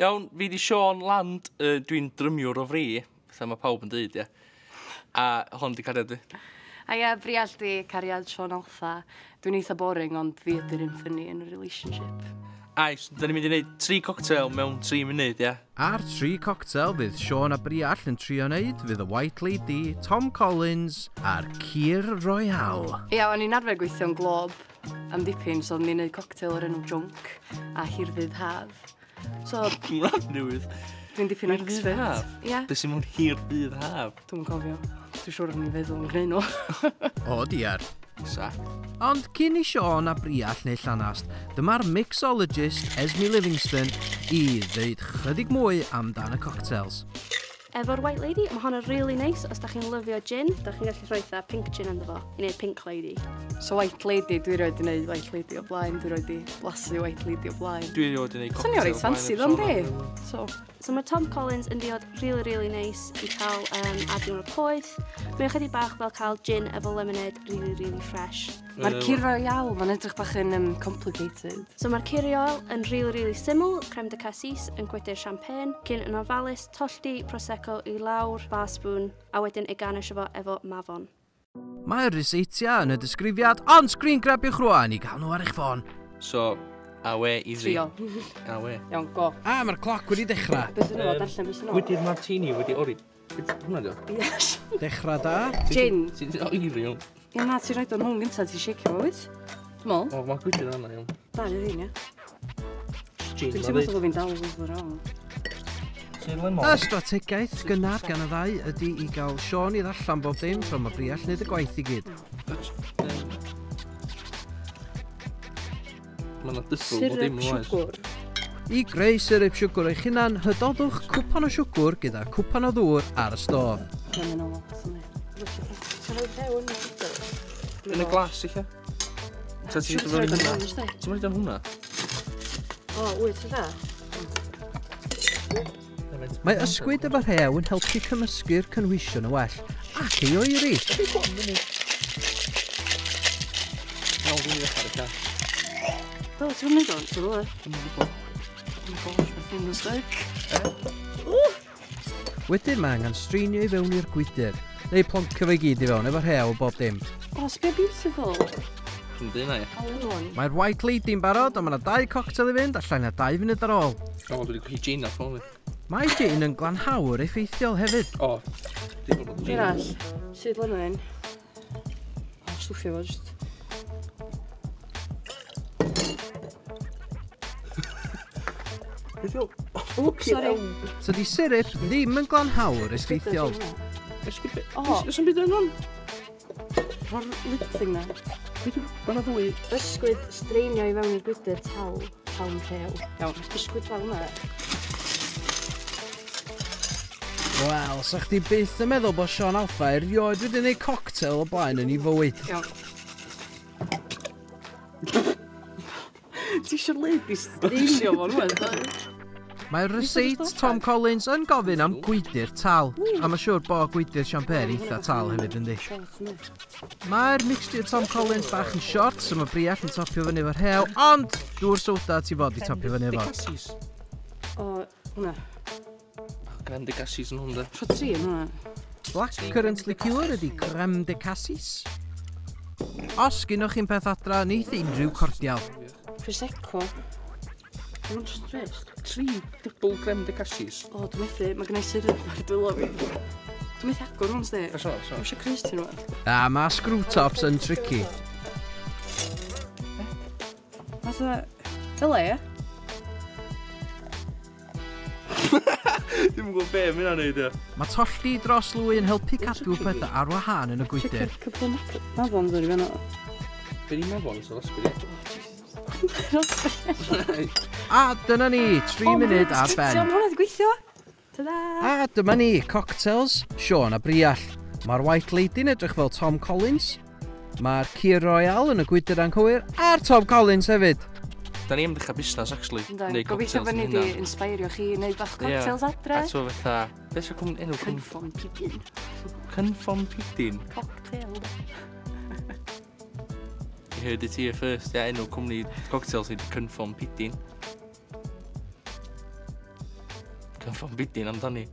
Iawn, fi 'di Sean Land, dwi'n drymiwr o fri, fatha ma' pawb yn deud ia. A hon 'di cariad fi. A ia, Briall 'di cariad Sean Alpha. Dwi'n eitha boring ond fi ydy'r un funny yn y relationship. Aye, so 'dan ni'n mynd i neud tri cocktail mewn 3 munud, ia? A'r tri cocktail fydd Sean a Briall yn trio neud fydd y White Lady, Tom Collins a'r Kir Royale. Ia, o'n i'n arfer gweithio'n Glob am dipyn, so o'n i'n neud cocktail o'r enw Junk a Hirddydd Haf. So... Hwnna'n newydd. Dwi'n dipyn o expert. Haf? Ia. Be sy'n mewn hir ddydd haf? Dwi'm yn cofio. Dwi'n siŵr o'n i'n feddwl yn gwneud nhw. O diar. Sa. Ond cyn i Sean a Briall neu llanast, dyma'r mixologist Esme Livingston i ddeud chydig mwy amdan y cocktails. Efo'r White Lady, mae hwnna'n really nice os da chi'n lyfio gin, da chi'n gallu rhoi fatha pink gin ynddo fo i wneud Pink Lady. So White Lady, dwi rioed 'di neud White Lady o blaen, dwi rioed 'di blasu White Lady o blaen. Dwi rioed 'di neud cocktail. Swnio reit fancy ddo, yndi? So, So mae Tom Collins yn diod really, really nice i cael adio yn y poeth. Mae'n chydig bach fel cael gin efo lemonade really, really fresh. Mae'r Kir Royale, mae'n edrych bach yn complicated. So mae'r Kir Royale yn really, really syml, creme de cassis yn gwydr champagne, cyn yn ofalus tollti Prosecco i lawr, bar spoon, a wedyn ei garnish efo efo mafon. Mae'r ryseitiau yn y disgrifiad, ond screen grabiwch rwan i gael nhw ar eich ffôn. So, awe, easy. Trio. Awe. Iawn, go. A, mae'r cloc wedi dechrau. Beth ydyn nhw, darllen beth ydyn nhw? Gwydr martini wedi ori. Beth hwnna dio? Yes. Dechrau da. Gin. Ti'n oeri, iawn. Ie, na, ti'n rhaid o'n hwn gyntaf, ti'n shakeio fo, wyt? Dwi'n meddwl. O, mae gwydr yna, iawn. Da, neu ddim, ie. Gin, Dwi'n teimlo bod fi'n dal yn wrong. Y strategaeth gynnar gan y ddau ydy i gael Sean i ddarllen bob dim tra mae Briall wneud y gwaith i gyd. Mae yna dybl bod dim yn oes. siwgr. I greu syrup siwgr eich hunan, hydoddwch cwpan o siwgr gyda cwpan o ddŵr ar y stof. Mae'n mynd o lot, yndi. Ti'n rhoi rhew yn y gwydr? Yn y glas, eich. Ta ti'n Ti'n rhoi rhoi hwnna? hwnna? Ti'n rhoi hwnna? O, wyt, ti da? Mae ysgwyd efo rhew yn helpu cymysgu'r cynhwysion yn well ac ei oeri. Iawn, dwi'n mynd ar y car. Fel, ti'n mynd o'n? Ti'n mynd? Dwi'n gwybod. Oh my gosh, mae thing yn stuck. Wedyn mae angen straenio i fewn i'r gwydr, neu ploncio fe i gyd i fewn efo rhew o bob dim. O, sbio beautiful. Dwi'n dweud na, ie. O, lemon. Mae'r White Lady'n barod, ond mae yna dau cocktail i fynd a llai na 2 funud ar ôl. O, dwi wedi colli gin ar ffôn fi. Mae gin yn glanhawr effeithiol hefyd. O, dwi'n gwybod bod gin. Arall, sydd lemon. O, stwffio fo, just. Beth yw? Sorry. Tydi syrup ddim yn glanhawr effeithiol. O. Oes yn byd yn hwn? Rho'r lid thing na. Beth yw? Mae yna ddwy. Ysgwyd straenio i fewn i'r gwydr tal, llawn rhew. Iawn, ysgwyd fel yna. Wel, sa chdi byth yn meddwl bod Sean Alpha erioed wedi gwneud cocktail o blaen yn ei fywyd. Iawn. Ti eisiau'r lid i straenio fo rwan? Mae'r ryseit Tom Collins yn gofyn am gwydr tal, a mae siŵr bod gwydr champagne eitha tal hefyd yndi. Mae'r mixture Tom Collins bach yn short, so mae Briall yn topio fyny efo'r rhew, ond dŵr soda ti fod i topio fyny efo. Cassis. O, hwnna. Creme de cassis yn hwn, de. Rho tri yn hwnna. Black currant liqueur ydy creme de cassis. Os gynnwch chi'n peth adra, neith unrhyw cordial. Prosecco. Dwi'n just twist. Tri double creme de cassis. O, dwi'n methu, mae gennau syrup ar dwylo fi. Dwi'n methu agor hwn, sdi. So, so. Dwi'n eisiau crys ti nhw. A mae screw tops yn tricky. Fatha, fel e, ie? Dwi'n gwybod be mae hynna'n neud, ie. Mae tollti dros lwy yn helpu cadw pethau ar wahân yn y gwydr. Cwpl o mafon ddod i fyna. Be di mafon, so raspberry? A dyna ni, 3 munud ar ben. Mae hwnna wedi gweithio. Ta-da! A dyma ni, cocktails, Sean a Briall. Mae'r White Lady'n edrych fel Tom Collins. Mae'r Kir Royale yn y gwydr anghywir, a'r Tom Collins hefyd. Da ni am ddechrau busnes, actually. Yndan, Neud gobeithio cocktails bod ni yn wedi hynna. inspirio chi i wneud bach Ie. cocktails adre. A ti'n fatha, beth sy'n cwm enw cwm? Cynffon pidyn. Cynffon pidyn. Cocktail. You heard it here first, ie, enw cwmni cocktails ydi Cynffon Pidyn. Cynffon bidin amdani.